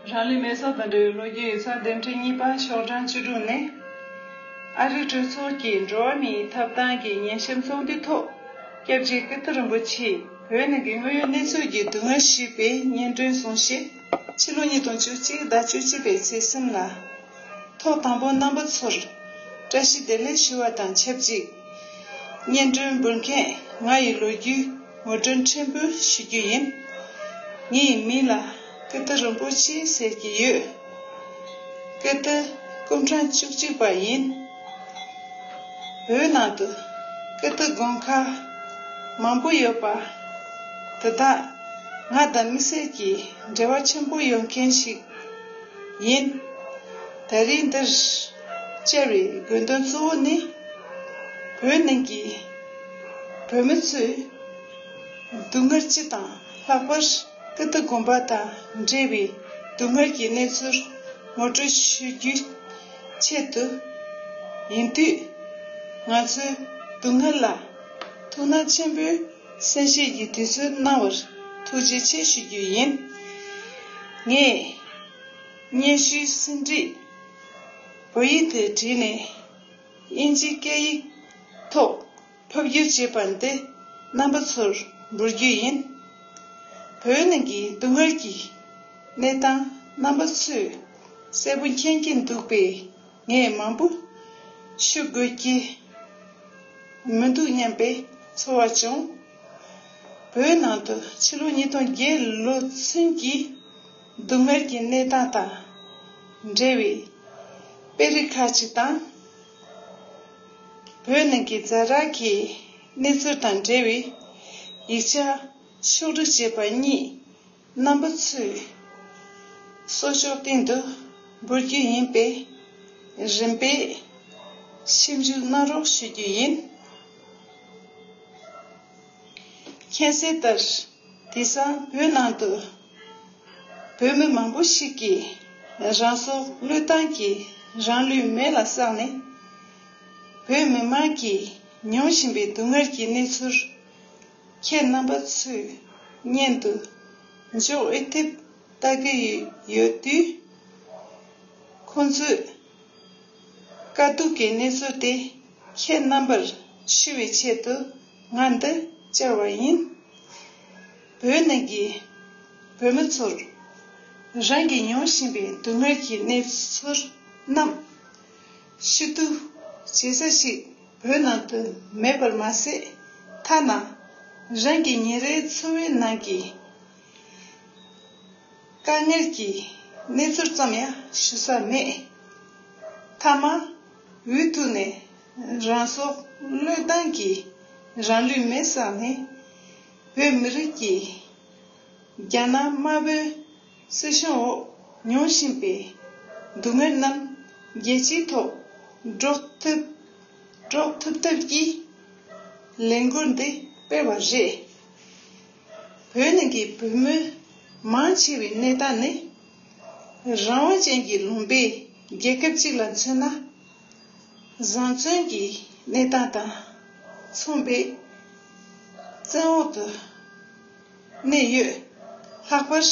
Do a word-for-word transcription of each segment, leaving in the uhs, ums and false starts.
རང་ལུས་མེ་སྲེག་དང་འབྲེལ་བའི་ལོ་རྒྱུས་ཡིག་ཚགས་དེབ་ཕྲེང་གཉིས་པ་ཤོག་གྲངས་བཅུ་དྲུག་ནས། ཨ་རིའི་གྲོས་ཚོགས་ཀྱི་འགྲོ་བ་མིའི་ཐོབ་ཐང་གི་ཉེན་སྐྱོབ་ཚོགས་འདུའི་ཐོག་སྐྱབས་རྗེ་ཀིརྟི་རིན་པོ་ཆེས་བོད་ནང་གི་དངོས་ཡོད་གནས་ཚུལ་གྱི་སྡུག་བསྔལ་ཞེས་པའི་སྙན་སྒྲོན་གསུངས་གཤིས། ཕྱི་ལོ་ཉིས་སྟོང་བཅུ་གཅིག་ཟླ་བཅུ་གཅིག་པའི་ཚེས་གསུམ་ལ། ཐོག་དང་པོ་རྣམ་པ་ཚོར་བཀྲ་ཤིས་བདེ་ལེགས་ཞུ་བ་དང་ཆབས་ཅིག་སྙན་སྒྲོན་འབུལ་མཁན་ང་ཡི་ལོ་རྒྱུས་ངོ་སྤྲོད་ཕྲན་བུ་ཞུ་རྒྱུ་ཡིན། ངའི་མིང་ལ་ཀིརྟི་རིན་པོ་ཆེ་ཟེར་གྱི་ཡོད། ཀིརྟི་སྐུ་ཕྲེང་བཅུ་གཅིག་པ་ཡིན། བོད་ནང་དུ་ཀིརྟི་དགོན་ཁག་མང་པོ་ཡོད་པ། དེ་དག་ང་དང་དམིགས་བསལ་གྱི་འབྲེལ་བ་ཆེན་པོ་ཡོད་མཁན་ཞིག་ཡིན། ད་རེས་འདིར་བཅར་བའི་དགོས་དོན་གཙོ་བོ་ནི། བོད་ནང་གི་བོད་མི་ཚོས་སྡུག་བསྔལ་སྤྱི་དང་ལྷག་པར་ཀིརྟི་དགོན་པ་དང་འབྲེལ་བའི་སྡུག་བསྔལ་གྱི་གནས་ཚུལ་ངོ་སྤྲོད་ཞུ་རྒྱུའི་ཆེད་དུ་ཡིན་དུས། ང་ཚོའི་སྡུག་བསྔལ་ལ་ཐུགས་སྣང་ཆེན་པོས་གསན་བཞེས་ཀྱི་དུས་ཚོད་གནང་བར་ཐུགས་རྗེ་ཆེ་ཞུ་རྒྱུ་ཡིན། ངས་སྙན་ཞུའི་ཟིན་བྲིས་བོད་ཡིག་ཏུ་བྲིས་ནས་དབྱིན་ཇིའི་སྐད་ཡིག་ཐོག་ཕབ་བསྒྱུར་བྱས་པ་འདི་རྣམ་པ་ཚོར་འབུལ་རྒྱུ་ཡིན། བོད་ནང་གི་སྡུག་བསྔལ་གྱི་གནས་སྟངས་རྣམ་པ་ཚོས་གསལ་པོ་མཁྱེན་གྱི་འདུག་པས། ངས་མང་པོ་ཞུ་དགོས་ཀྱི་མི་འདུག་སྙམ་པའི་ཚོར་བ་བྱུང་། བོད་ནང་དུ་ཕྱི་ལོ་ཉིས་སྟོང་བརྒྱད་ལོ་ཚུན་གྱི་སྡུག་བསྔལ་གྱི་གནས་སྟངས་དང་འབྲེལ་བའི་དཔེ་རིས་ཁག་ཅིག་དང་། བོད་ནང་གི་ཛ་དྲག་གི་གནས་ཚུལ་དང་འབྲེལ་བའི་ཡིག་ཆ་ཕྱོགས་སྒྲིག་བྱས་པ་གཉིས། རྣམ་པ་ཚོས་གསོལ་ལྕོག་སྟེང་དུ་འབུལ་རྒྱུ་ཡིན་པས། རིམ་པས་ཞིབ་འཇུག་གནང་རོགས་ཞུ་རྒྱུ་ཡིན། མཁྱེན་གསལ་ལྟར། དེང་སང་བོད་ནང་དུ་བོད་མི་མང་པོ་ཞིག་གིས་རང་སྲོག་བློས་བཏང་གིས་རང་ལུས་མེ་ལ་བསྲེགས་ནས། བོད་མི་མང་གིས་མྱོང་བཞིན་པའི་སྡུག་བསྔལ་གྱི་གནས་ཚུལ། ཁྱེད་རྣམ་པ་ཚོའི་སྙན་དུ་འཇོག་ཨེ་ཐུབ་ལྟ་གི་ཡོད་དུས། ཁོང་ཚོའི་དཀའ་སྡུག་གི་གནས་ཚུལ་དེ་ཁྱེད་རྣམ་པར་ཞུ་བའི་ཆེད་དུ་ང་འདི་བཅར་བ་ཡིན། བོད་ནང་གི་བོད་མི་ཚོར་རང་གིས་མྱོང་བཞིན་པའི་སྡུག་བསྔལ་གྱི་གནས་ཚུལ་རྣམས་ཕྱིར་བསྡུ་བྱེད་ས་ཞིག་བོད་ནང་དུ་མེད་པར་མ་ཟད། ཐ་ན་རང་གི་ཉིན་རེའི་འཚོ་བའི་ནང་གི་དཀའ་ངལ་གྱི་གནས་ཚུལ་ཙམ་ཡང་ཞུ་ས་མེད། མཐའ་མ་འུ་ཐུག་ནས་རང་སྲོག་བློས་བཏང་གིས་རང་ལུས་མེ་བསྲེགས་ནས། བོད་མི་རིགས་ཀྱིས་རྒྱ་ནག་དམར་པོའི་སྲིད་གཞུང་འོག་མྱོང་བཞིན་པའི་སྡུག་བསྔལ་རྣམས་རྒྱལ་སྤྱིའི་ཐོག་སྒྲོག་ཐུབ་སྒྲོག་ཐུབ་ཐབས་ཀྱི་ལས་འགུལ་འདི་སྤེལ་བ་རེད། བོད་ནང་གི་བོད་མི་མང་ཆེ་བའི་གནས་སྟངས་ནི། རང་དབང་ཅན་གྱི་ལུང་པའི་རྒྱལ་ཁབ་ཅིག་ལ་མཚོན་ན། བཟང་བཙོན་གྱི་གནས་སྟངས་དང་མཚུངས་པའི་བཙོན་འོག་ཏུ་གནས་ཡོད། ལྷག་པར་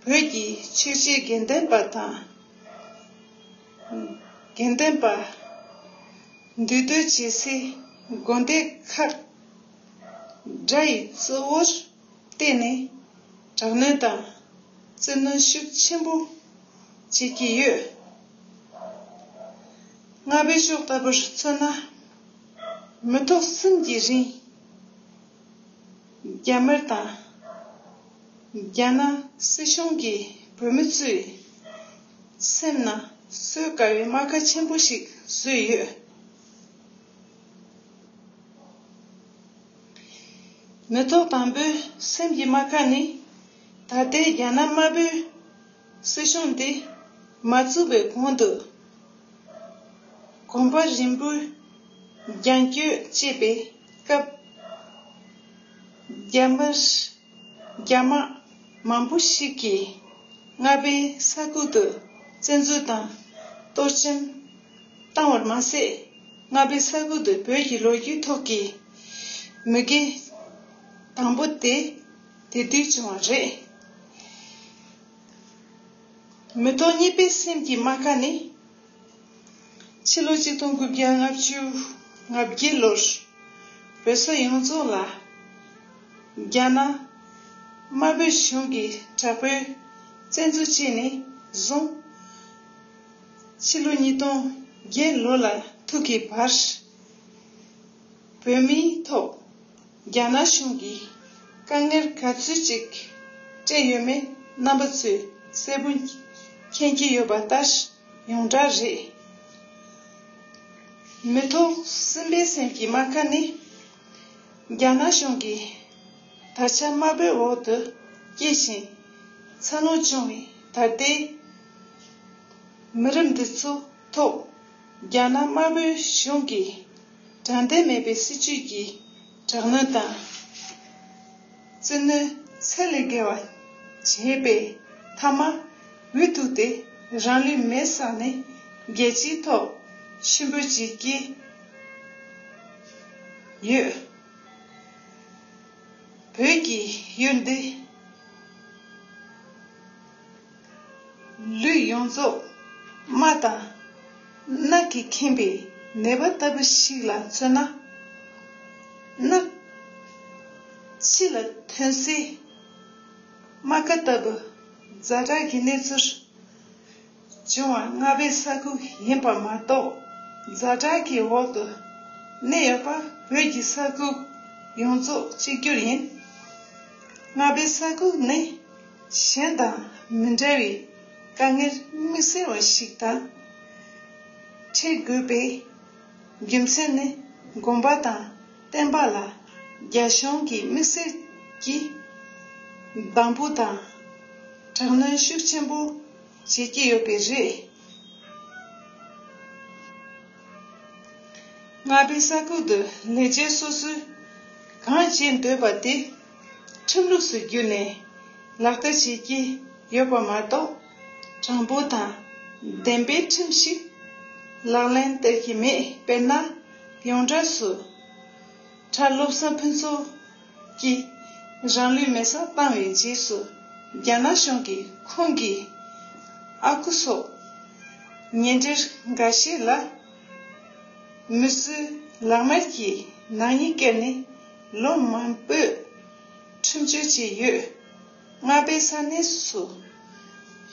བོད་ཀྱི་ཆོས་བྱེད་དགེ་འདུན་པ་དང་། དགེ་འདུན་པ་འདུས་སྡོད་བྱེད་སའི་དགོན་སྡེ་ཁག་འདྲ་ཡི་གཙོ་བོར་བརྟེན་ནས་དྲག་གནོན་དང་བཙན་གནོན་ཤུགས་ཆེན་པོ་བྱེད་ཀྱི་ཡོད། རྔ་པའི་ཕྱོགས་ལྟ་བུར་མཚོན་ན། མི་ཐོག་གསུམ་གྱི་རིང་རྒྱ་དམར་དང་རྒྱ་ནག་སྲིད་གཞུང་གིས་བོད་མི་ཚོའི་སེམས་ནང་གསོད་དཀའ་བའི་རྨ་ཁ་ཆེན་པོ་ཞིག་བཟོས་ཡོད། མི་ཐོག་དང་པོའི་སེམས་ཀྱི་རྨ་ཁ་ནི། ད་ལྟའི་རྒྱ་ནག་དམར་པོའི་སྲིད་གཞུང་འདི་མ་བཙུགས་པའི་གོང་དུ། གོམ་པ་རིམ་པོས་རྒྱང་སྐྱོད་བྱེད་པའི་སྐབས། རྒྱ་དམར་རྒྱ་དམག་མང་པོ་ཞིག་གིས་རྔ་པའི་ས་ཁུལ་དུ་བཙན་འཛུལ་དང་གཏོར་བཅོམ་བཏང་བར་མ་ཟད། རྔ་པའི་ས་ཁུལ་དུ་བོད་ཀྱི་ལོ་རྒྱུས་ཐོག་གི་མུ་གེ་དང་པོ་དེ་དེ་དུས་བྱུང་བ་རེད། མི་ཐོག་གཉིས་པའི་སེམས་ཀྱི་རྨ་ཁ་ནི། ཕྱི་ལོ་ཆིག་སྟོང་དགུ་བརྒྱ་ལྔ་བཅུ་ང་བརྒྱད་ལོར་བོད་ས་ཡོངས་རྫོགས་ལ་རྒྱ་ནག་དམར་པོའི་གཞུང་གིས་དྲག་པོའི་བཙན་འཛུལ་བྱས་ནས་བཟུང་། ཕྱི་ལོ་ཉིས་སྟོང་བརྒྱད་ལོ་ལ་ཐུག་གི་བར། བོད་མིའི་ཐོག་རྒྱ་ནག་གཞུང་གིས་དཀའ་ངལ་ག་ཚོད་ཅིག་སྤྲད་ཡོད་མེད་རྣམ་པ་ཚོས་གསལ་པོ་མཁྱེན་གྱི་ཡོད་པ་ལྟར་ཡོངས་གྲགས་རེད། མི་ཐོག་གསུམ་པའི་སེམས་ཀྱི་རྨ་ཁ་ནི། རྒྱ་ནག་གཞུང་གིས་དར་ཆ་དམར་པོའི་འོག་ཏུ་སྐྱེས་ཤིང་འཚར་ལོངས་བྱུང་བའི་ད་ལྟའི་མི་རབས་འདི་ཚོ་ཐོག་རྒྱ་ནག་དམར་པོའི་གཞུང་གིས་དྲང་བདེན་མེད་པའི་སྲིད་བྱུས་ཀྱི་དྲག་གནོན་དང་། བཙན་གནོན་ཚད་ལས་བརྒལ་བ་བྱས་པས། མཐའ་མ་འུ་ཐུག་སྟེ་རང་ལུས་མེར་བསྲེགས་ནས་རྒྱལ་སྤྱིའི་ཐོག་ཕྱིར་འབུད་བྱེད་ཀྱི་ཡོད། བོད་ཀྱི་ཡུལ་འདི་ལུས་ཡོངས་རྫོགས་རྨ་དང་རྣག་གིས་ཁེངས་པའི་ནད་པ་ལྟ་བུ་ཞིག་ལ་མཚོན་ན། རྣག་ཕྱི་ལ་ཐོན་སའི་རྨ་ཁ་ལྟ་བུ་ཛ་དྲག་གི་གནས་ཚུལ་བྱུང་བ་རྔ་པའི་ས་ཁུལ་ཡིན་པ་མ་གཏོགས། ཛ་དྲག་གི་འོག་ཏུ་གནས་ཡོད་པ་བོད་ཀྱི་ས་ཁུལ་ཡོངས་རྫོགས་གཅིག་གྱུར་ཡིན། རྔ་པའི་ས་ཁུལ་ནི་གཞན་དང་མི་འདྲ་བའི་དཀའ་ངལ་དམིགས་བསལ་བ་ཞིག་དང་འཕྲད་དགོས་པའི་རྒྱུ་མཚན་ནི། དགོན་པ་དང་བསྟན་པ་ལ་རྒྱ་གཞུང་གིས་དམིགས་བསལ་གྱི་སྡང་པོ་དང་དྲག་གནོན་ཤུགས་ཆེན་པོ་བྱེད་ཀྱི་ཡོད་པས་རེད། རྔ་པའི་ས་ཁུལ་དུ་ལས་བྱེད་སོ་སོས་གང་བྱེད་འདོད་པ་དེ་ཁྲིམས་ལུགས་སུ་བསྒྱུར་ནས་ལག་བསྟར་བྱེད་ཀྱི་ཡོད་པ་མ་གཏོགས། དྲང་པོ་དང་བདེན་པའི་ཁྲིམས་ཤིག་ལག་ལེན་བསྟར་གྱི་མེད། དཔེར་ན། ཡོངས་གྲགས་སུ་གྲྭ་བློ་བཟང་ཕུན་ཚོགས་ཀྱིས་རང་ལུས་མེ་སྲེག་བཏང་བའི་རྗེས་སུ། རྒྱ་ནག་གཞུང་གིས་ཁོང་གི་ཨ་ཁུ་སོགས་ཉེ་འབྲེལ་འགའ་ཤས་ལ་མི་གསོད་ལག་དམར་གྱི་ནག་ཉེས་བཀལ་ནས་ལོ་མང་པོའི་ཁྲིམས་གཅོད་བྱས་ཡོད། རྔ་པའི་ས་གནས་སུ་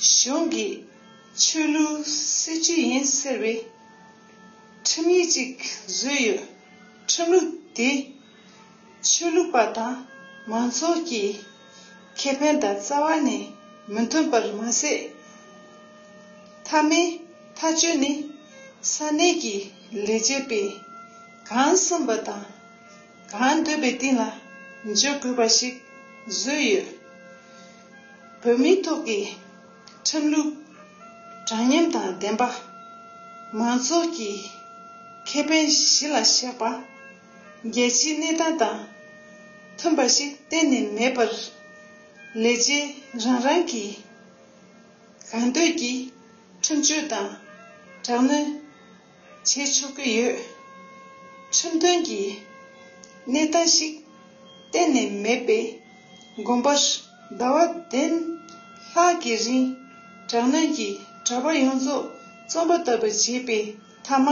གཞུང་གིས་ཆོས་ལུགས་སྲིད་བྱུས་ཡིན་ཟེར་བའི་ཁྲིམས་ཡིག་ཅིག་བཟོས་ཡོད། ཁྲིམས་ལུགས་དེ་ཆོས་ལུགས་པ་དང་མང་ཚོགས་ཀྱི་ཁེ་ཕན་དང་རྩ་བ་ནས་མི་མཐུན་པར་མ་ཟད། མཐའ་མའི་ཐག་གཅོད་ནི་ས་གནས་ཀྱི་ལས་བྱེད་པས་གང་བསམ་པ་དང་། གང་འདོད་པའི་སྟེང་ལ་འཇོག་དགོས་པ་ཞིག་བཟོས་ཡོད། བོད་མིའི་ཐོག་གི་ཁྲིམས་ལུགས་དྲང་སྙོམས་དང་ལྡན་པ། མང་ཚོགས་ཀྱི་ཁེ་ཕན་གཞི་ལ་བཞག་པ། རྒྱལ་སྤྱིའི་གནས་སྟངས་དང་མཐུན་པ་ཞིག་གཏན་ནས་མེད་པར། ལས་བྱེད་རང་རང་གི་གང་འདོད་ཀྱིས་ཁྲིམས་གཅོད་དང་དྲག་གནོན་བྱེད་ཆོག་གི་ཡོད། ཁྲིམས་མཐུན་གྱི་གནས་སྟངས་ཤིག་གཏན་ནས་མེད་པས། དགོན་པར་ཟླ་བ་བདུན་ལྷག་གི་རིང་དྲག་གནོན་གྱིས་གྲྭ་པ་ཡོངས་རྫོགས་བཙོན་པ་ལྟ་བུ་བྱས་པས། མཐའ་མ་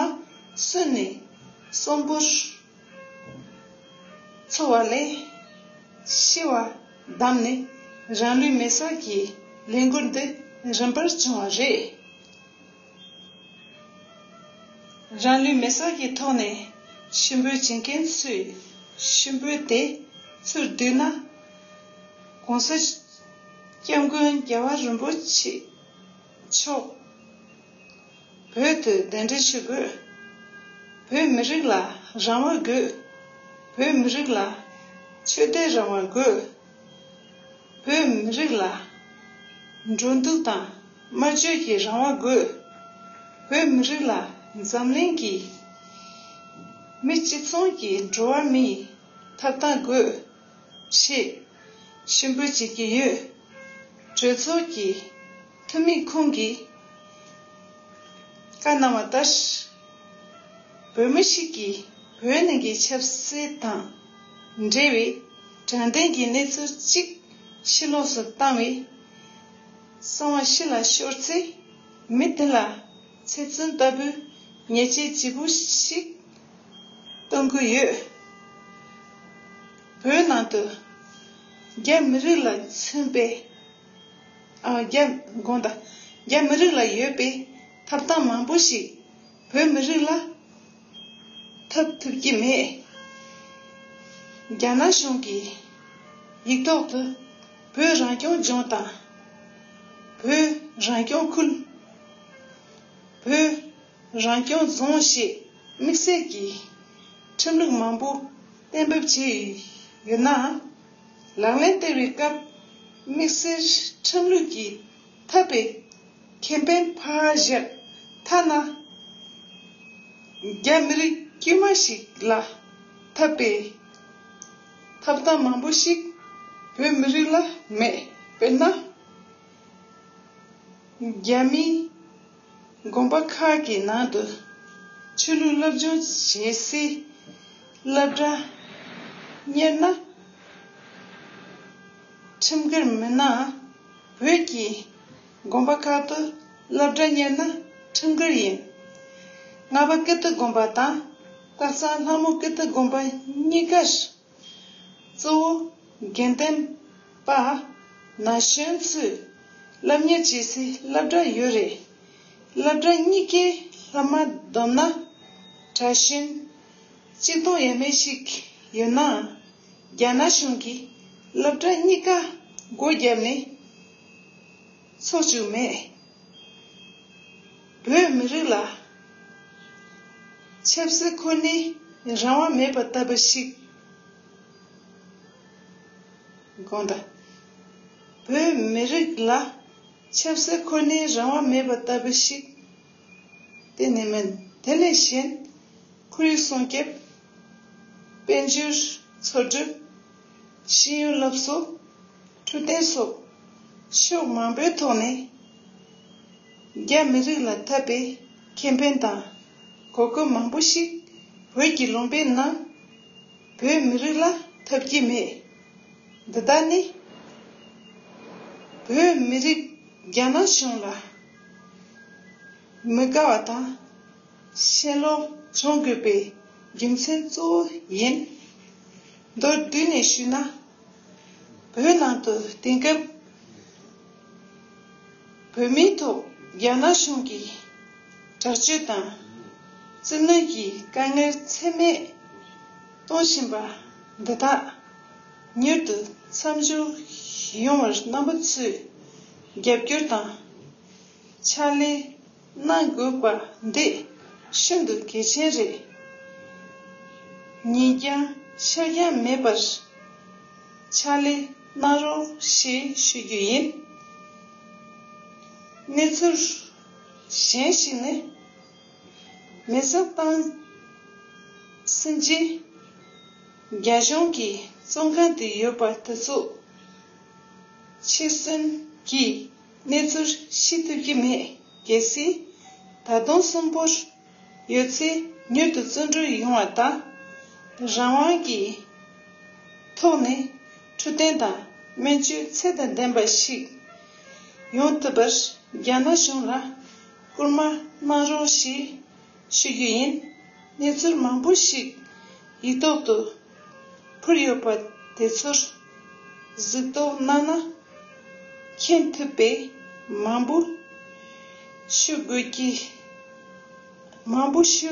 གསོན་ནས་གསོན་པོར་འཚོ་བ་ལས་ཤི་བ་བདམས་ནས་རང་ལུས་མེ་སྲེག་གི་ལས་འགུལ་འདི་རིམ་པར་བྱུང་བ་རེད། རང་ལུས་མེ་སྲེག་གི་ཐོག་ནས་ཕྱིར་འབུད་བྱེད་མཁན་ཚོས་ཕྱིར་འབུད་དེ་ཚུར་བསྡུས་ན། ༸གོང་ས་༸སྐྱབས་མགོན་རྒྱལ་བ་རིན་པོ་ཆེ་མཆོག་བོད་དུ་གདན་འདྲེན་ཞུ་དགོས། བོད་མི་རིགས་ལ་རང་དབང་དགོས། བོད་མི་རིགས་ལ་ཆོས་དད་རང་དབང་དགོས། བོད་མི་རིགས་ལ་འགྲོ་འདུག་དང་སྨྲ་བརྗོད་ཀྱི་རང་དབང་དགོས། བོད་མི་རིགས་ལ་འཛམ་གླིང་གི་མི་སྤྱི་མཚུངས་ཀྱི་འགྲོ་བ་མིའི་ཐོབ་ཐང་དགོས། ཞེས་ཕྱིར་འབུད་བྱེད་ཀྱི་ཡོད། གྲོས་ཚོགས་ཀྱི་འཐུས་མི་ཁོང་གིས་བཀའ་གནང་བ་ལྟར། བོད་མི་ཞིག་གིས་བོད་ནང་གི་ཆབ་སྲིད་དང་འབྲེལ་བའི་དྲང་བདེན་གྱི་གནས་ཚུལ་གཅིག་ཕྱི་ལོགས་སུ་བཏང་བའི་ གསང་བ་ཕྱི་ལ་ཤོར་ཚེ། མི་དེ་ལ་ཚེ་བཙོན་ལྟ་བུའི་ཉེས་ཆད་ལྗིད་པོ་ཞིག་གཏོང་གི་ཡོད། བོད་ནང་དུ་རྒྱ་མི་རིགས་ལ་མཚོན་པའི། ཨ། རྒྱ། དགོངས་དག་རྒྱ་མི་རིགས་ལ་ཡོད་པའི་ཐོབ་ཐང་མང་པོ་ཞིག་བོད་མི་རིགས་ལ་ཐོབ་ཐུབ་ཀྱི་མེད། རྒྱ་ནག་གཞུང་གིས་ཡིག་ཐོག་ཏུ་བོད་རང་སྐྱོང་ལྗོངས་དང་། བོད་རང་སྐྱོང་ཁུལ། བོད་རང་སྐྱོང་རྫོང་ཞེས་དམིགས་བསལ་གྱི་ཁྲིམས་ལུགས་མང་པོ་གཏན་འབེབས་བྱས་ཡོད་ནའང་། ལག་ལེན་བསྟར་བའི་སྐབས་དམིགས་བསལ་ཁྲིམས་ལུགས་ཀྱིས་ཐོབ་པའི་ཁེ་ཕན་ཕར་བཞག་ཐ་ན་རྒྱ་མི་རིགས་དཀྱུས་མ་ཞིག་ལ་ཐོབ་པའི་ཐོབ་ཐང་མང་པོ་ཞིག་བོད་མི་རིགས་ལ་མེད། དཔེར་ན། རྒྱ་མིའི་དགོན་པ་ཁག་གི་ནང་དུ་ཆོས་ལུགས་སློབ་སྦྱོང་བྱེད་སའི་སློབ་གྲྭ་གཉེར་ན་ཁྲིམས་འགལ་མིན་ནའང་། བོད་ཀྱི་དགོན་པ་ཁག་ཏུ་སློབ་གྲྭ་གཉེར་ན་ཁྲིམས་འགལ་ཡིན། རྔ་པ་ཀིརྟི་དགོན་པ་དང་སྟག་ཚང་ལྷ་མོ་ཀིརྟི་དགོན་པ་གཉིས་ཀར། གཙོ་བོ་དགེ་ལྡན་པ་ན་གཞོན་ཚོས་སློབ་གཉེར་བྱེད་སའི་སློབ་གྲྭ་ཡོད་རེད། སློབ་གྲྭ་གཉིས་ཀའི་སློབ་མ་བསྡོམས་ན་གྲྭ་གཞོན་གཅིག་སྟོང་ཡས་མས་ཤིག་ཡོད་ནའང་། རྒྱ་ནག་གཞུང་གིས་སློབ་གྲྭ་གཉིས་ཀ་སྒོ་བརྒྱབ་ནས་འཚོགས་བཅུག་མེད། བོད་མི་རིགས་ལ་ཆབ་སྲིད་ཁོ་ནའི་རང་དབང་མེད་པ་ལྟ་བུ་ཞིག་དགོངས་དག་བོད་མི་རིགས་ལ་ཆབ་སྲིད་ཁོ་ནའི་རང་དབང་མེད་པ་ལྟ་བུ་ཞིག་གཏན་ནས་མིན། དེ་ལས་གཞན། ཁོར་ཡུག་སྲུང་སྐྱོབ། དཔལ་འབྱོར་འཚོ་སྒྲུབ། ཤེས་ཡོན་སློབ་གསོ། འཕྲོད་བསྟེན་སོགས་ཕྱོགས་མང་པོའི་ཐོག་ནས་རྒྱ་མི་རིགས་ལ་ཐོབ་པའི་ཁེ་ཕན་དང་གོ་སྐབས་མང་པོ་ཞིག་བོད་ཀྱི་ལུང་པའི་ནང་བོད་མི་རིགས་ལ་ཐོབ་ཀྱི་མེད། འདི་དག་ནི་བོད་མི་རིགས་རྒྱ་ནག་གཞུང་ལ་མི་དགའ་བ་དང་ཕྱིར་ལོག་བྱུང་དགོས་པའི་རྒྱུ་མཚན་གཙོ་བོ་ཡིན། མདོར་བསྡུས་ནས་ཞུས་ན། བོད་ནང་དུ་དེང་སྐབས་བོད་མིའི་ཐོག་རྒྱ་ནག་གཞུང་གིས་དྲག་སྤྱོད་དང་བཙན་གནོན་གྱི་དཀའ་ངལ་ཚད་མེད་གཏོང་བཞིན་པ་འདི་དག་མྱུར་དུ་མཚམས་འཇོག་ཡོང་བར་རྣམ་པ་ཚོས་རྒྱབ་སྐྱོར་དང་ཕྱག་ལས་གནང་དགོས་པ་འདི་ཤིན་ཏུ་གལ་ཆེན་རེད། ཉིན་འགྱངས་ཤར་འགྱངས་མེད་པར་ཕྱག་ལས་གནང་རོགས་ཞེས་ཞུ་རྒྱུ་ཡིན། གནས་ཚུལ་གཞན་ཞིག་ནི། མེ་བསྲེགས་བཏང་ཟིན་རྗེས་རྒྱ་གཞུང་གི་བཙོན་ཁང་དུ་ཡོད་པ་དེ་ཚོ་འཆི་གསོན་གྱི་གནས་ཚུལ་ཤེས་ཐུབ་ཀྱི་མེད། གལ་སྲིད་ད་དུང་གསོན་པོར་ཡོད་ཚེ་མྱུར་དུ་བཙོན་གྲོལ་ཡོང་བ་དང་། རང་དབང་གི་ཐོག་ནས་འཕྲོད་བསྟེན་དང་སྨན་བཅོས་ཚད་དང་ལྡན་པ་ཞིག་ཡོང་ཐུབ་པར་རྒྱ་ནག་གཞུང་ལ་སྐུལ་མ་གནང་རོགས་ཞེས་ཞུ་རྒྱུ་ཡིན། གནས་ཚུལ་མང་པོ་ཞིག་ཡིག་ཐོག་ཏུ་ཕུལ་ཡོད་པ་དེ་ཚོར་གཟིགས་རྟོག་གནང་ན་མཁྱེན་ཐུབ་པས། མང་པོ་ཞུ་དགོས་ཀྱི། མང་པོ་ཞུ་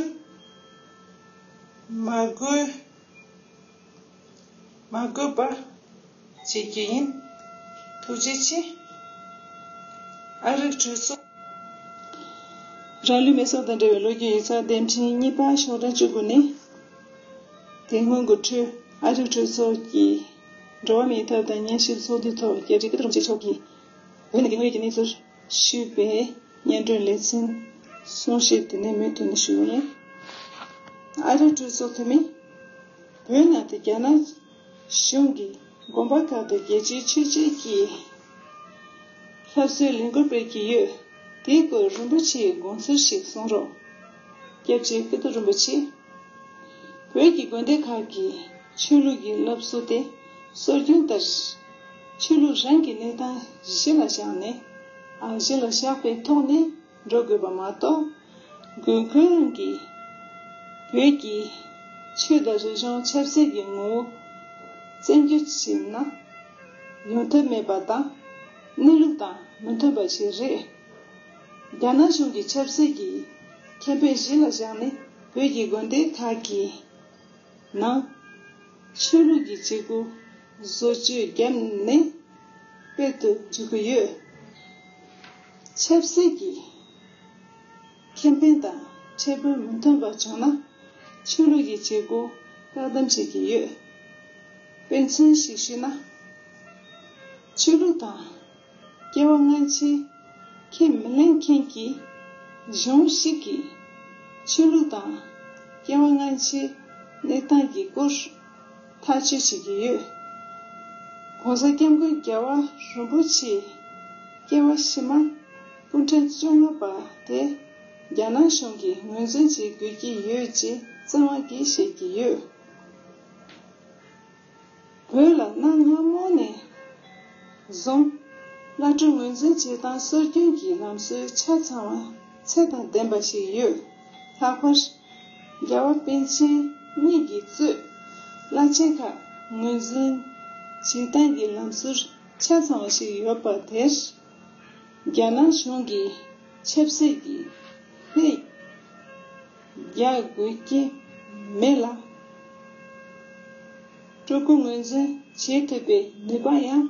མ་དགོས། མ་དགོས་པ་བྱེད་རྒྱུ་ཡིན། ཐུགས་རྗེ་ཆེ། ཨ་རིག་གྲོས་ཚོགས། རང་ལུས་མེ་སྲེག་དང་འབྲེལ་བའི་ལོ་རྒྱུས་ཡིག་ཚགས་དེབ་ཕྲེང་གཉིས་པ་ཤོག་གྲངས་བཅུ་དགུ་ནས། དེ་སྔོན་གྱི་འཕྲོས་ཨ་རིག་གྲོས་ཚོགས་ཀྱི་འགྲོ་བ་མིའི་ཐབས་དང་སྙན་ཞུའི་ཚོགས་འདུའི་ཐོག་རྒྱལ་སྤྱིའི་སྐུ་ཚབ་དྲུང་ཆེ་མཆོག་གིས་བོད་ནང་གི་དངོས་ཡོད་ཀྱི་གནས་ཚུལ་ཞུས་པའི་སྙན་སྒྲོན་ལེ་ཚན་གསུང་བཤད་དེ་ནས་མུ་མཐུད་ནས་ཞུ་ཡོད། ཨ་རིག་གྲོས་ཚོགས་འཐུས་མི། བོད་ནང་དུ་རྒྱ་ནག་གཞུང་གིས་དགོན་པ་ཁག་ཏུ་རྒྱལ་སྤྱིའི་ཆོས་བྱེད་ཀྱི་བསླབ་གསོའི་ལས་འགུལ་སྤེལ་གྱི་ཡོད། དེའི་སྐོར་རིན་པོ་ཆེའི་དགོངས་ཚུལ་ཞིག་གསུང་རོགས། སྐྱབས་རྗེ་ཀིརྟི་རིན་པོ་ཆེ། བོད་ཀྱི་དགོན་སྡེ་ཁག་གི་ཆོས་ལུགས་ཀྱི་སློབ་གསོ་དེ་སྲོལ་རྒྱུན་ལྟར་ཆོས་ལུགས་རང་གི་གནས་སྟངས་གཞི་ལ་བཞག་ནས། གཞི་ལ་བཞག་པའི་ཐོག་ནས་འགྲོ་དགོས་པ་མ་གཏོགས། དགོས་མཁོ་རང་གིས་བོད་ཀྱི་ཆོས་དང་རིག་གཞུང་ཆབ་སྲིད་ཀྱི་ངོ་བོ་བཙན་སྐྱོང་བྱས་ན་ཡོང་ཐབས་མེད་པ་དང་། གནས་ལུགས་དང་མི་མཐུན་པ་ཞིག་རེད། རྒྱ་ནག་གཞུང་གི་ཆབ་སྲིད་ཀྱི་ཁེ་ཕན་གཞི་ལ་བཞག་ནས། བོད་ཀྱི་དགོན་སྡེ་ཁག་གི་ནང་ཆོས་ལུགས་ཀྱི་བྱེད་སྒོ་བཟོ་བཅོས་བརྒྱབ་ནས་སྤེལ་དུ་འཇུག་གི་ཡོད། ཆབ་སྲིད་ཀྱི་ཁེ་ཕན་དང་འཕྲལ་ཕུགས་མི་མཐུན་པ་བྱུང་ན། ཆོས་ལུགས་ཀྱི་བྱེད་སྒོ་བཀག་སྡོམ་བྱེད་ཀྱི་ཡོད། དཔེ་མཚོན་ཞིག་ཞུས་ན། ཆོས་ལུགས་དང་སྐྱེ་བ་སྔ་ཕྱི་ཁས་མི་ལེན་མཁན་གྱི་གཞུང་ཞིག་གིས་ཆོས་ལུགས་དང་སྐྱེ་བ་སྔ་ཕྱིའི་གནས་སྟངས་ཀྱི་སྐོར་ཐག་གཅོད་བྱེད་ཀྱི་ཡོད། ༸གོང་ས་༸སྐྱབས་མགོན་རྒྱལ་བ་རིན་པོ་ཆེའི་སྐྱེ་བ་ཕྱི་མ་སྐུ་ཕྲེང་བཅོ་ལྔ་པ་དེ་རྒྱ་ནག་གཞུང་གིས་ངོས་འཛིན་བྱེད་དགོས་ཀྱི་ཡོད་ཅེས་བཙན་དབང་གིས་བཤད་ཀྱི་ཡོད། བོད་ལ་གནའ་སྔ་མོ་ནས་བཟུང་བླ་སྤྲུལ་ངོས་འཛིན་བྱེད་སྟངས་སྲོལ་རྒྱུན་གྱི་ལམ་སྲོལ་ཆ་ཚང་བ་ཚད་དང་ལྡན་པ་ཞིག་ཡོད། ལྷག་པར་རྒྱལ་བ་པཎ་ཆེན་གཉིས་ཀྱིས་གཙོས་བླ་ཆེན་ཁག་ངོས་འཛིན་བྱེད་སྟངས་ཀྱི་ལམ་སྲོལ་ཆ་ཚང་བ་ཞིག་ཡོད་པ་དེར། རྒྱ་ནག་གཞུང་གིས་ཆབ་སྲིད་ཀྱི་ལྷད་རྒྱག་དགོས་ཀྱི་མེད་ལ། སྤྲུལ་སྐུ་ངོས་འཛིན་བྱེད་ཐུབ་པའི་ནུས་པ་ཡང་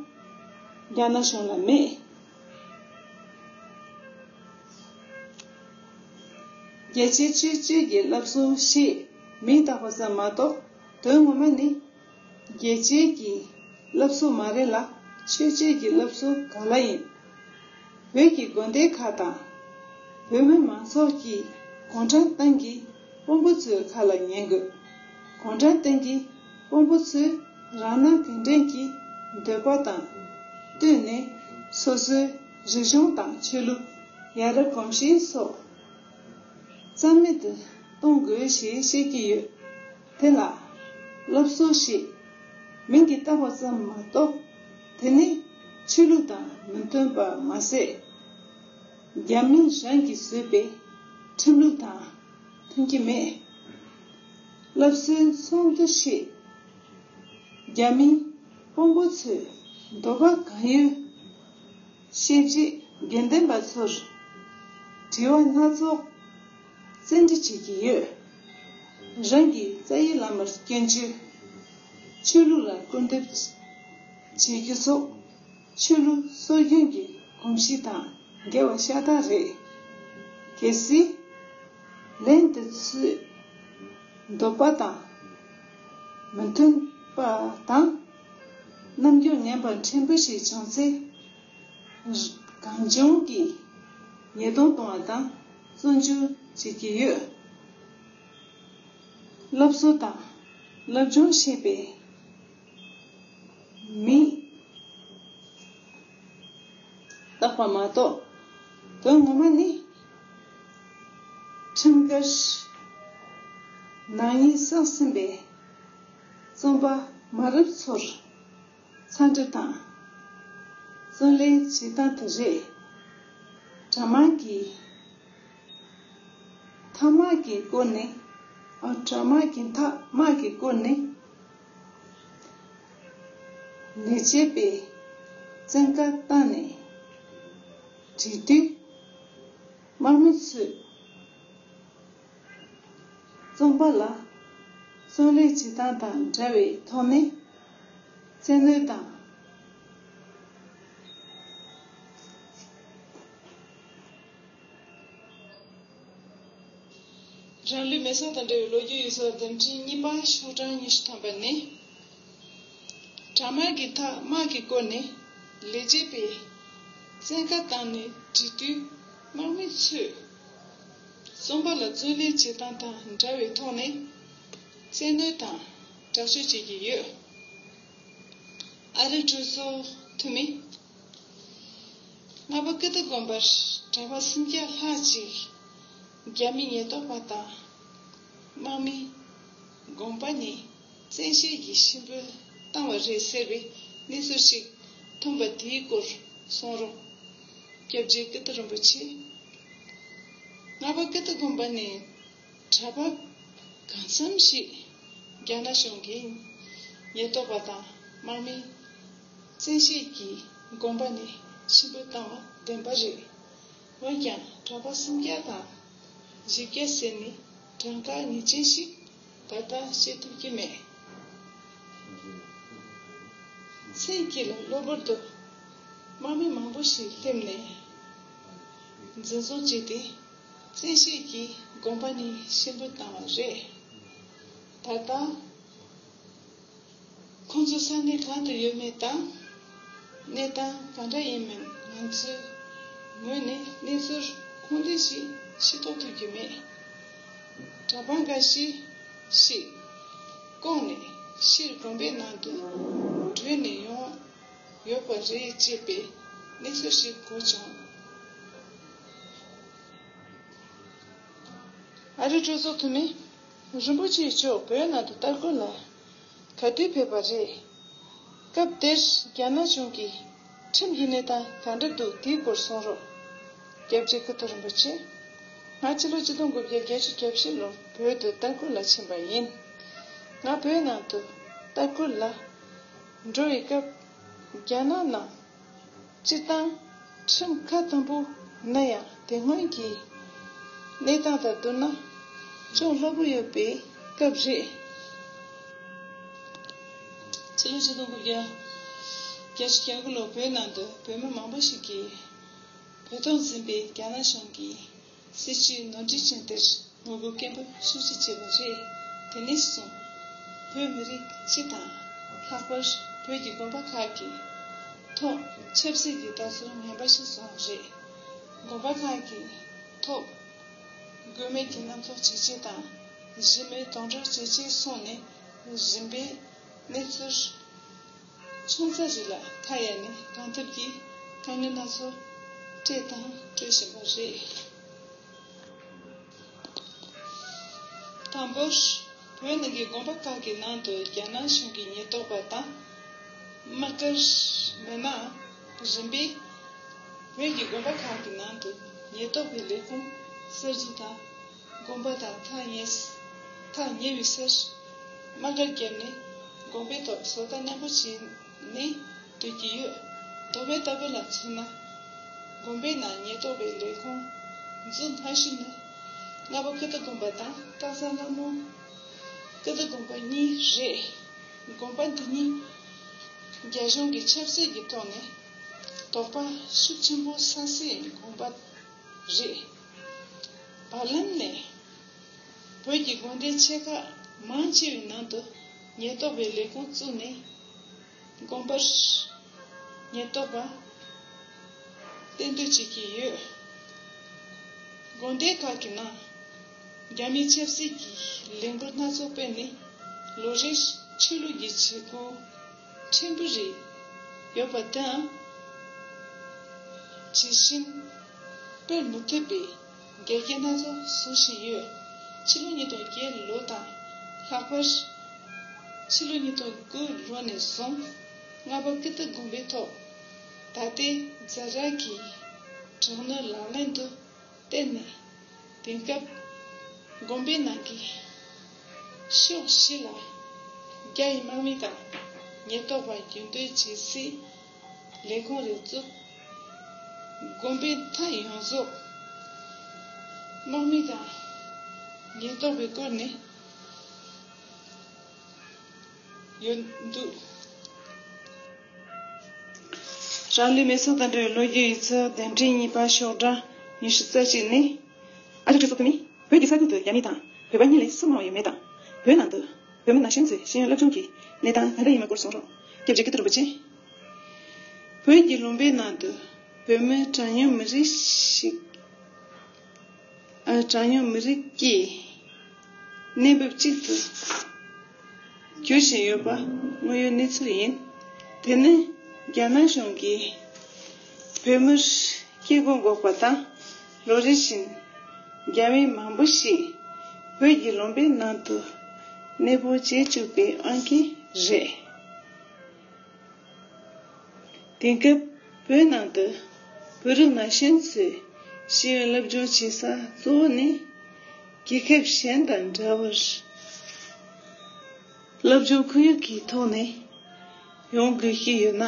རྒྱ་ནག་གཞུང་ལ་མེད། རྒྱལ་སྤྱིའི་ཆོས་བརྒྱུད་ཀྱི་བསླབ་གསོ་ཞེས་མིང་བཏགས་པ་ཙམ་མ་གཏོགས། དོན་ངོ་མ་ནི་རྒྱལ་སྤྱིའི་གི་བསླབ་གསོ་མ་རེད་ལ། ཆོས་བརྒྱུད་ཀྱི་བསླབ་གསོ་ག་ལ་ཡིན། བོད་ཀྱི་དགོན་སྡེ་ཁག་དང་། བོད་མི་མང་ཚོགས་ཀྱིས་གུང་ཁྲན་ཏང་གི་དཔོན་པོ་ཚོའི་ཁ་ལ་ཉན་དགོས། གུང་ཁྲན་ཏང་གི་དཔོན་པོ་ཚོས་རང་སྣང་གི་འདྲེན་གྱི་འདོད་པ་དང་བསྟུན་ནས། སོ་སོའི་རིག་གཞུང་དང་ཆོས་ལུགས། ཡ་རབས་གོམས་གཤིས་སོགས་རྩ་མེད་དུ་གཏོང་དགོས་ཞེས་བཤད་ཀྱི་ཡོད། དེ་ལ་སློབ་གསོ་ཞེས་མིང་གིས་བཏགས་པ་ཙམ་མ་གཏོགས། དེ་ནི་ཆོས་ལུགས་དང་མི་མཐུན་པ་མ་ཟད། རྒྱ་མི་རང་གིས་བཟོས་པའི་ཁྲིམས་ལུགས་དང་མཐུན་གྱི་མེད། སློབ་གསོའི་ཚོགས་འདུ་ཞེས་རྒྱ་མིའི་དཔོན་པོ་ཚོས་འདོད་པ་གང་ཡོད་བཤད་རྗེས། དགེ་འདུན་པ་ཚོར་དྲི་བ་སྣ་ཚོགས་བཙན་འདྲི་བྱེད་ཀྱི་ཡོད། རང་གི་རྩ་བའི་བླ་མར་སྐྱོན་བརྗོད། ཆོས་ལུགས་ལ་སྐུར་འདེབས་བྱེད་རྒྱུ་སོགས། ཆོས་ལུགས་སྲོལ་རྒྱུན་གྱི་གོམས་གཤིས་དང་འགལ་བ་ཤ་སྟག་རེད། གལ་སྲིད་ལན་དེ་ཚོའི་འདོད་པ་དང་མི་མཐུན་པ་དང་། རྣམ་འགྱུར་ངན་པ་ཕྲན་བུ་ཞིག་བྱུང་ཚེ། གང་བྱུང་གིས་ཉེས་རྡུང་གཏོང་བ་དང་བཙོན་འཇུག་བྱེད་ཀྱི་ཡོད། སློབ་གསོ་དང་སློབ་སྦྱོང་བྱེད་པའི་མིང་བཏགས་པ་མ་གཏོགས། དོན་ངོ་མ་ནི་ཁྲིམས་འགལ་ནག་ཉེས་བསགས་ཟིན་པའི་བཙོན་པ་མ་རབས་ཚོར་འཚམས་འདྲི་དང་བརྩོན་ལེན་བྱེད་སྟངས་དེ་རེད། དགྲ་དམག་གི་མཐའ་དམག་གི་སྐོར་ནས། ཨ། དགྲ་དམག་གི་མཐའ་དམག་གི་སྐོར་ནས་ལས་བྱེད་པའི་བཙོན་ཁང་བཏང་ནས་བྲིས་དུས། དམག་མི་ཚོས་བཙོན་པ་ལ་བརྩོན་ལེན་བྱེད་སྟངས་དང་འདྲ་བའི་ཐོག་ནས་བཙན་གནོན་དང་། རང་ལུས་མེ་སྲེག་དང་འབྲེལ་བའི་ལོ་རྒྱུས་ཡིག་གཟུགས་འདེམས་ཁྲིམས་གཉིས་པ་ཤོག་གྲངས་ཉི་ཤུ་ཐམ་པ་ནི། དགྲ་དམག་གི་མཐའ་དམག་གི་སྐོར་ནས་ལས་བྱེད་པའི་བཙོན་ཁང་བཏང་ནས་བྲིས་དུས། དམག་མི་ཚོས་བཙོན་པ་ལ་བརྩོན་ལེན་བྱེད་སྟངས་དང་འདྲ་བའི་ཐོག་ནས་བཙན་གནོན་དང་དྲག་སྤྱོད་བྱེད་ཀྱི་ཡོད། ཨ་རིའི་གྲོས་ཚོགས་འཐུས་མི། རྔ་པ་ཀི་ཏི་དགོན་པར་གྲྭ་པ་སུམ་བརྒྱ་ལྷག་ཅིག་རྒྱ་མི་ཉེན་རྟོག་པ་དང་དམག་མི་དགོངས་པ་ནས་བཙན་ཤེད་ཀྱིས་གཤིན་པོ་བཏང་བ་རེད་ཟེར་བའི་གནས་ཚུལ་ཞིག་ཐོན་པ་དེའི་སྐོར་གསུང་རོགས། སྐྱབས་རྗེ་ཀིརྟི་རིན་པོ་ཆེ། རྔ་པ་ཀིརྟི་དགོན་པ་ནས་གྲྭ་པ་གང་འཚམ་ཞིག་རྒྱ་ནག་གཞུང་གི་ཉེན་རྟོག་པ་དང་དམག་མིས་བཙན་ཤེད་ཀྱིས་དགོན་པ་ནས་ཕྱིར་འབུད་བཏང་བ་བདེན་པ་རེད། འོན་ཀྱང་གྲྭ་པ་སུམ་བརྒྱ་དང་བཞི་བརྒྱ་ཟེར་ནས་གྲངས་ཀ་ངེས་ཅན་ཞིག་ད་ལྟ་བཤད་ཐུབ་ཀྱི་མེད། མཚན་དཀྱིལ་ལ་གློ་བུར་དུ་དམག་མི་མང་པོ་ཞིག་སླེབས་ནས་འཛིན་བཟུང་བྱས་ཏེ་བཙན་ཤེད་ཀྱིས་དགོན་པ་ནས་ཕྱིར་འབུད་བཏང་བ་རེད། ད་ལྟ་ཁོང་ཚོ་ས་གནས་གང་དུ་ཡོད་མེད་དང་། གནས་སྟངས་གང་འདྲ་ཡིན་མིན་ང་ཚོའི་ངོས་ནས་གནས་ཚུལ་ཁུངས་ལྡན་ཞིག་ཤེས་རྟོགས་ཐུབ་ཀྱི་མེད། གྲྭ་པ་འགའ་ཤས་ཤིག་བཀོག་ནས་ཕྱིར་དགོན་པའི་ནང་དུ་བྲོས་ནས་ཡོང་ཡོད་པ་རེད་ཅེས་པའི་གནས་ཚུལ་ཞིག་གོ་བྱུང་། ཨ་རི་གྲོས་ཚོགས་འཐུས་མི་རིན་པོ་ཆེ་མཆོག་བོད་ནང་དུ་ལྟ་སྐོར་ལ་ག་དུས་ཕེབས་པ་རེད། སྐབས་དེར་རྒྱ་ནག་གཞུང་གིས་ཁྲིམས་ཀྱི་གནས་སྟངས་ག་འདྲ་འདུག་དེའི་སྐོར་གསུང་རོགས། སྐྱབས་རྗེ་ཀིརྟི་རིན་པོ་ཆེ། ང་ཕྱི་ལོ་ཆིག་སྟོང་དགུ་བརྒྱ་བརྒྱད་ཅུ་གྱ་བཞི་ལོར་བོད་དུ་ལྟ་སྐོར་ལ་ཕྱིན་པ་ཡིན། ང་བོད་ནང་དུ་ལྟ་སྐོར་ལ་འགྲོ་བའི་སྐབས་རྒྱ་ནག་ནང་སྤྱིར་བཏང་ཁྲིམས་ཁ་ཐང་པོ་ན་ཡང་དེ་སྔོན་གྱི་གནས་སྟངས་དང་བསྡུར་ན་ཅུང་སླ་པོ་ཡོད་པའི་སྐབས་རེད། ཕྱི་ལོ་ཆིག་སྟོང་དགུ་བརྒྱ་བརྒྱད་ཅུ་གྱ་དགུ་ལོར་བོད་ནང་དུ་བོད་མི་མང་པོ་ཞིག་གིས་བོད་ཐོག་འཛིན་པའི་རྒྱ་ནག་གཞུང་གི་སྲིད་བྱུས་ནོར་འཁྲུལ་ཅན་དེར་ངོ་རྒོལ་སྐད་འབོད་ཤུགས་ཆེ་བྱས་པ་རེད། དེ་ནས་བཟུང་བོད་མི་རིགས་སྤྱི་དང་ལྷག་པར་བོད་ཀྱི་དགོན་པ་ཁག་གི་ཐོག་ཆབ་སྲིད་ཀྱི་ལྟ་ཚུལ་ངན་པ་ཞིག་བཟུང་བ་རེད། དགོན་པ་ཁག་གི་ཐོག་དགོས་མེད་ཀྱི་རྣམ་རྟོག་བྱེད་ཆེད་དང་གཞི་མེད་གདོན་འདྲེ་བྱེད་ཆེད་སོང་ནས་རིམ་པས་གནས་ཚུལ་ཆུང་ཙག་ཞིག་ལ་ཁ་གཡར་ནས་གང་ཐུབ་ཀྱིས་དཀའ་ངལ་སྣ་ཚོགས་སྤྲད་དང་སྤྲོད་བཞིན་པ་རེད། དང་པོར་བོད་ནང་གི་དགོན་པ་ཁག་གི་ནང་དུ་རྒྱ་ནག་གཞུང་གི་ཉེན་རྟོག་པ་དང་དམག་སྒར་མི་སྣ་རིམ་པས་བོད་ཀྱི་དགོན་པ་ཁག་གི་ནང་དུ་ཉེན་རྟོག་པའི་ལས་ཁུངས་གསར་འཛུགས་དང་། དགོན་པ་དང་ཐག་ཉེ་ཐག་ཉེ་བའི་སར་དམག་སྒར་བརྒྱབ་ནས་དགོན་པའི་ཐོག་བཟོ་ལྟ་རྣོན་པོ་བྱས་ནས་སྡོད་ཀྱི་ཡོད། མདོ་སྨད་ལྟ་བུ་ལ་མཚོན་ན། དགོན་པའི་ནང་ཉེན་རྟོག་པའི་ལས་ཁུངས་འཛུགས་སྔ་ཤོས་ནི་རྔ་པ་ཀིརྟི་དགོན་པ་དང་སྟག་ཚང་ལྷ་མོ་ཀིརྟི་དགོན་པ་གཉིས་རེད། དགོན་པ་འདི་གཉིས་རྒྱ་གཞུང་གིས་ཆབ་སྲིད་ཀྱི་ཐོག་ནས་དོགས་པ་ཤུགས་ཆེན་པོ་ཟ་སའི་དགོན་པ་རེད། བར་ལམ་ནས་བོད་ཀྱི་དགོན་སྡེ་ཆེ་ཁག་མང་ཆེ་བའི་ནང་དུ་ཉེན་རྟོག་པའི་ལས་ཁུངས་བཙུགས་ནས་དགོན་པར་ཉེན་རྟོག་པ་གཏན་སྡོད་བྱེད་ཀྱི་ཡོད། དགོན་སྡེ་ཁག་གི་ནང་རྒྱ་མིའི་ཆབ་སྲིད་ཀྱི་ལས་འགུལ་སྣ་ཚོགས་སྤེལ་ནས་ལོ་རེར་ཆོས་ལུགས་ཀྱི་བྱེད་སྒོ་ཕྲན་བུ་རེ་ཡོད་པ་དང་། ཇི་བཞིན་སྤེལ་མི་ཐུབ་པའི་འགལ་རྐྱེན་སྣ་ཚོགས་བཟོ་བཞིན་ཡོད། ཕྱི་ལོ་ཉིས་སྟོང་བརྒྱད་ལོ་དང་ལྷག་པར་ཕྱི་ལོ་ཉིས་སྟོང་དགུ་ལོ་ནས་བཟུང་རྔ་པ་ཀིརྟི་དགོན་པའི་ཐོག་ད་ལྟའི་ཛ་དྲག་གི་དྲག་གནོན་ལག་ལེན་དུ་བསྟར་ནས། དེང་སྐབས་དགོན་པའི་ནང་གི་ཕྱོགས་བཞི་ལ་རྒྱ་ཡི་དམག་མི་དང་ཉེན་རྟོག་པ་རྒྱུན་སྡོད་བྱེད་སའི་ལས་ཁུངས་རེ་བཙུགས། དགོན་པའི་མཐའ་ཡོངས་རྫོགས་དམག་མི་དང་ཉེན་རྟོག་པས་བསྐོར་ནས་ཡོད་འདུག་རང་ལུས་མེ་སྲེག་དང་འབྲེལ་བའི་ལོ་རྒྱུས་ཡིག་ཚགས་གདན་འདྲེན་གཉིས་པ་ཤོག་གྲངས་ཉི་ཤུ་རྩ་གཅིག་ནི། ཨ་རི་གྲོས་ཚོགས་འཐུས་མི། བོད་ཀྱི་ས་ཁུལ་དུ་རྒྱ་མི་དང་བོད་པ་གཉིས་ལས་སུ་མང་བ་ཡོད་མེད་དང་། བོད་ནང་དུ་བོད་མི་ནང་བཞིན་ཚོས་ཤེས་ཡོན་སློབ་སྦྱོང་གི་གནས་སྟངས་ག་འདྲ་ཡིན་མིན་སྐོར་གསུང་རོགས། སྐྱབས་རྗེ་ཀིརྟི་རིན་པོ་ཆེ། བོད་ཀྱི་ལུང་པའི་ནང་དུ་བོད་མི་གྲངས་ཉུང་མི་རིགས་ཤིག་ཨ། གྲངས་ཉུང་མི་རིགས་ཀྱི་གནས་བབ་གཅིག་ཏུ་གྱུར་བཞིན་ཡོད་པ་དངོས་ཡོད་གནས་ཚུལ་ཡིན། དེ་ནི་རྒྱ་ནག་གཞུང་གིས་བོད་མིར་སྐྱེ་སྒོ་འགོག་པ་དང་། ལོ་རེ་བཞིན་རྒྱ་མི་མང་པོ་ཞིག་བོད་ཀྱི་ལུང་པའི་ནང་དུ་གནས་སྤོ་བྱེད་བཅུག་པའི་དབང་གིས་རེད། དེང་སྐབས་བོད་ནང་དུ་ བོད་རིགས་ན་གཞོན་ཚོས་ཤེས་ཡོན་སློབ་སྦྱོང་བྱེད་ས་གཙོ་བོ་ནི། རྒྱལ་ཁབ་གཞན་དང་འདྲ་བར་སློབ་སྦྱོང་ཁོར་ཡུག་གི་ཐོག་ནས་ཡོང་དགོས་ཀྱི་ཡོད་ན།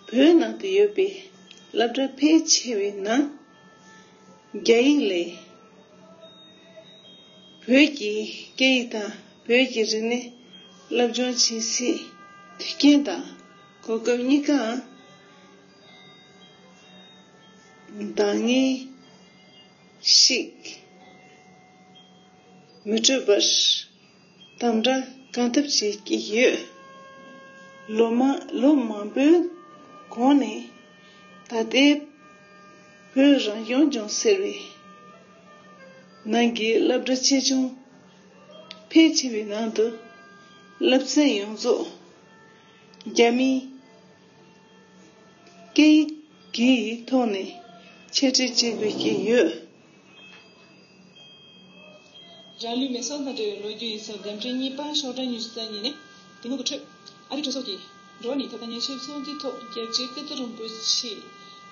བོད་ནང་དུ་ཡོད་པའི་སློབ་གྲྭ་ཕལ་ཆེ་བའི་ནང་རྒྱ་ཡིག་ལས། བོད་ཀྱི་སྐད་ཡིག་དང་བོད་ཀྱི་རིག་གནས་སློབ་སྦྱོང་བྱེད་སའི་དུས་རྐྱེན་དང་གོ་སྐབས་གཉིས་ཀའང་འདང་ངེས་ཤིག་མི་སྤྲོད་པར། དམ་དྲག་གང་ཐུབ་བྱེད་ཀྱི་ཡོད། ལོ་མ་ལོ་མང་པོའི་གོང་ནས་ད་ལྟའི་བོད་རང་སྐྱོང་ལྗོངས་ཟེར་བའི་ནང་གི་སློབ་གྲྭ་ཆེ་ཆུང་ཕལ་ཆེ་བའི་ནང་དུ་སློབ་ཚན་ཡོངས་རྫོགས་རྒྱ་མིའི་སྐད་ཡིག་གི་ཐོག་ནས་འཆད་ཁྲིད་བྱེད་དགོས་ཀྱི་ཡོད། རང་ལུས་མེ་སྲེག་དང་འབྲེལ་བའི་ལོ་རྒྱུས་ཡིག་ཚགས་བརྒྱད་ཁྲི་གཉིས་པ་ཤོག་གྲངས་ཉི་ཤུ་རྩ་གཉིས་ནས་དེ་མུ་གུ་འཕྲོས། ཨ་རི་གྲོས་ཚོགས་ཀྱི་འགྲོ་བ་མིའི་ཐོབ་ཐང་ཉེན་བྱེད་ཚོགས་འདུའི་ཐོག་རྒྱལ་སྤྱིའི་སྐུ་ཚབ་རིན་པོ་ཆེས་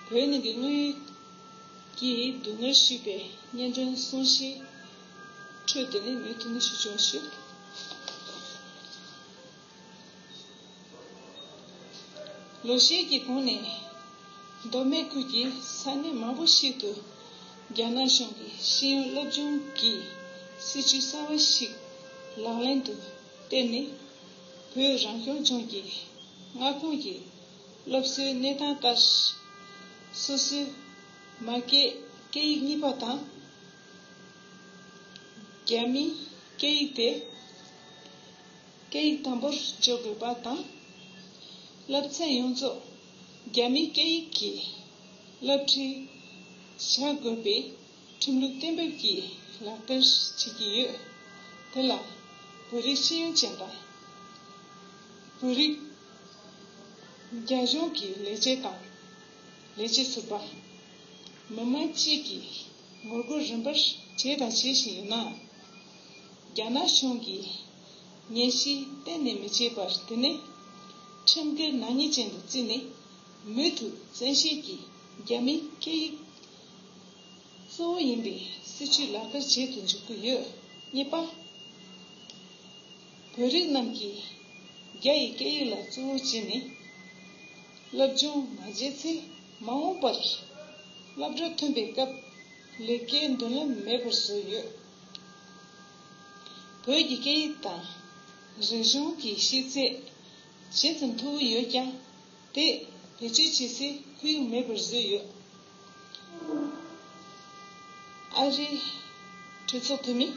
བོད་ནང་གི་དངོས་ཡོད་ཀྱི་སྡུག་བསྔལ་ཞུས་པའི་སྙན་སྒྲོན་གསུང་བཤད་ཁྲོད་དུ་ནས་མུ་མཐུད་ནས་ཞུ་ཆོག་ཞུ། ལོ་ཤས་ཀྱི་གོང་ནས་མདོ་སྨད་ཁུལ་གྱི་ས་གནས་མང་པོ་ཞིག་ཏུ་རྒྱ་ནག་གཞུང་གིས་ཤེས་ཡོན་སློབ་སྦྱོང་གི་སྲིད་བྱུས་གསར་བ་ཞིག་ལག་ལེན་དུ་བསྟར་ནས། བོད་རང་སྐྱོང་ལྗོངས་ཀྱི་མངའ་ཁོངས་ཀྱི་སློབ་གསོའི་གནས་སྟངས་ལྟར། སོ་སོའི་མ་སྐད་སྐད་ཡིག་གཉིས་པ་དང་རྒྱ་མིའི་སྐད་ཡིག་དེ་སྐད་ཡིག་དང་པོར་འཇོག་དགོས་པ་དང་། སློབ་ཚན་ཡོངས་རྫོགས་རྒྱ་མིའི་སྐད་ཡིག་གི་སློབ་ཁྲིད་བྱ་དགོས་པའི་ཁྲིམས་ལུགས་གཏན་འབེབས་ཀྱིས་ལག་བསྟར་བྱེད་ཀྱི་ཡོད། དེ་ལ་བོད་རིགས་ཤེས་ཡོན་ཅན་དང་། བོད་རིགས་རྒྱ་གཞུང་གི་ལས་བྱེད་དང་ལས་བྱེད་ཟུར་པ། མི་མང་བཅས་ཀྱིས་ངོ་རྒོལ་རིམ་པར་བྱས་དང་བྱེད་བཞིན་ཡོད་ན། རྒྱ་ནག་གཞུང་གིས་ངན་བྱུས་གཏན་ནས་མི་བྱེད་པར། དེ་ནས་ཁྲིམས་འགལ་ནག་ཉེས་ཅན་དུ་བརྩིས་ནས། མུ་མཐུད་བཙན་ཤེད་ཀྱིས་རྒྱ་མིའི་སྐད་ཡིག་གཙོ་བོ་ཡིན་པའི་སྲིད་བྱུས་ལག་བསྟར་བྱེད་དུ་འཇུག་གི་ཡོད། གཉིས་པ། བོད་རིགས་རྣམས་ཀྱིས་རྒྱ་ཡི་སྐད་ཡིག་ལ་གཙོ་བོ་བྱས་ནས་སློབ་སྦྱོང་མ་བྱས་ཚེ། མ་འོངས་པར་སློབ་གྲྭ་ཐོན་པའི་སྐབས་ལས་ཀའི་མདུན་ལམ་མེད་པར་བཟོས་ཡོད། བོད་ཀྱི་སྐད་ཡིག་དང་རིག་གཞུང་གི་ཤེས་ཚད་ཇི་ཙམ་མཐོ་བོ་ཡོད་ཀྱང་། དེ་བེད་སྤྱོད་བྱེད་སའི་ཁོར་ཡུག་མེད་པར་བཟོས་ཡོད། ཨ་རིའི་གྲོས་ཚོགས་འཐུས་མི།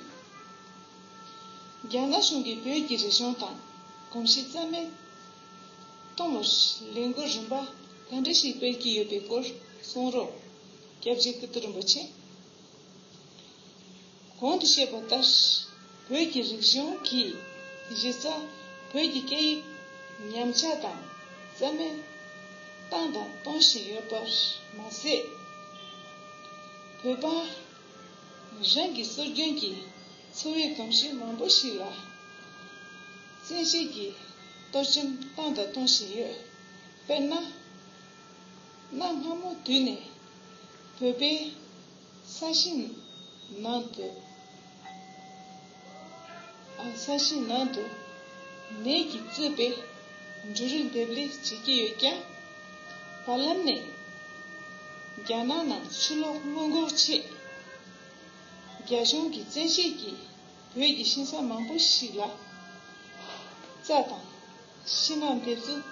རྒྱ་ནག་གཞུང་གིས་བོད་ཀྱི་རིག་གཞུང་དང་གོམས་གཤིས་རྩ་མེད་གཏོང་བར་ལས་འགུལ་རིམ་པ་ག་འདྲ་ཞིག་སྤེལ་གྱི་ཡོད་པའི་སྐོར་གསུང་རོགས། སྐྱབས་རྗེ་སྐུ་ཐོག་རིན་པོ་ཆེ། གོང་དུ་བཤད་པ་ལྟར། བོད་ཀྱི་རིག་གཞུང་གི་གཞི་རྩ་བོད་ཀྱི་སྐད་ཡིག་ཉམས་ཆག་དང་རྩ་མེད་བཏང་དང་གཏོང་བཞིན་ཡོད་པར་མ་ཟད། བོད་པ་རང་གི་སྲོལ་རྒྱུན་གྱི་འཚོ་བའི་གོམས་གཤིས་མང་པོ་ཞིག་ལ་བཙན་ཤེད་ཀྱིས་གཏོར་བཅོམ་བཏང་དང་གཏོང་བཞིན་ཡོད། དཔེར་ན། གནའ་སྔ་མོ་དུས་ནས་བོད་པའི་ས་ཞིང་ནང་དུ། ཨ། ས་ཞིང་ནང་དུ་ནས་ཀྱིས་གཙོས་པའི་འབྲུ་རིགས་འདེབས་ལས་བྱེད་ཀྱི་ཡོད་ཀྱང་། བར་ལམ་ནས་རྒྱ་ནག་ནང་ཆུ་ལོག་སྔོན་འགོག་ཆེད་རྒྱ་གཞུང་གིས་བཙན་ཤེད་ཀྱིས་བོད་ཀྱི་ཞིང་ས་མང་པོ་ཞིག་ལ་རྩྭ་དང་ཤིང་ནགས་འདེབས་འཛུགས་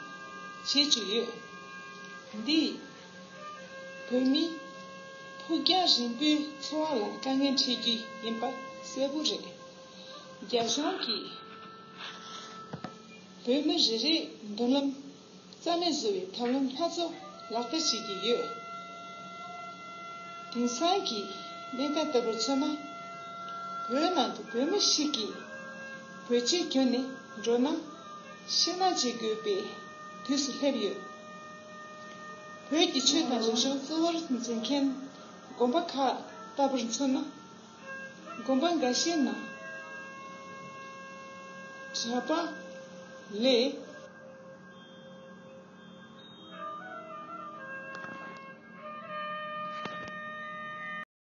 བྱེད་བཅུག་ཡོད། འདིས་བོད་མིའི་ཕུགས་རྒྱང་རིང་པོའི་འཚོ་བ་ལ་དཀའ་ངལ་འཕྲད་རྒྱུ་ཡིན་པ་གསལ་པོ་རེད། རྒྱ་གཞུང་གིས་བོད་མི་རེ་རེའི་མདུན་ལམ་རྩ་མེད་བཟོ་བའི་ཐབས་ལམ་སྣ་ཚོགས་ལག་བསྟར་བྱེད་ཀྱི་ཡོད། དེང་སང་གི་གནས་སྟངས་ལྟ་བུར་མཚོན་ན། བོད་ནང་དུ་བོད་མི་ཞིག་གིས་བོད་ཆས་གྱོན་ནས་འགྲོ་ན་ཤིང་ནགས་བྱེད་དགོས་པའི་དུས་སུ་སླེབས་ཡོད། བོད་ཀྱི་ཆོས་དང་རིག་གཞུང་གཙོ་བོར་འཛིན་མཁན་དགོན་པ་ཁག་ལྟ་བུར་མཚོན་ན། དགོན་པ་འགའ་ཤས་ནང་གྲྭ་པ་ལས་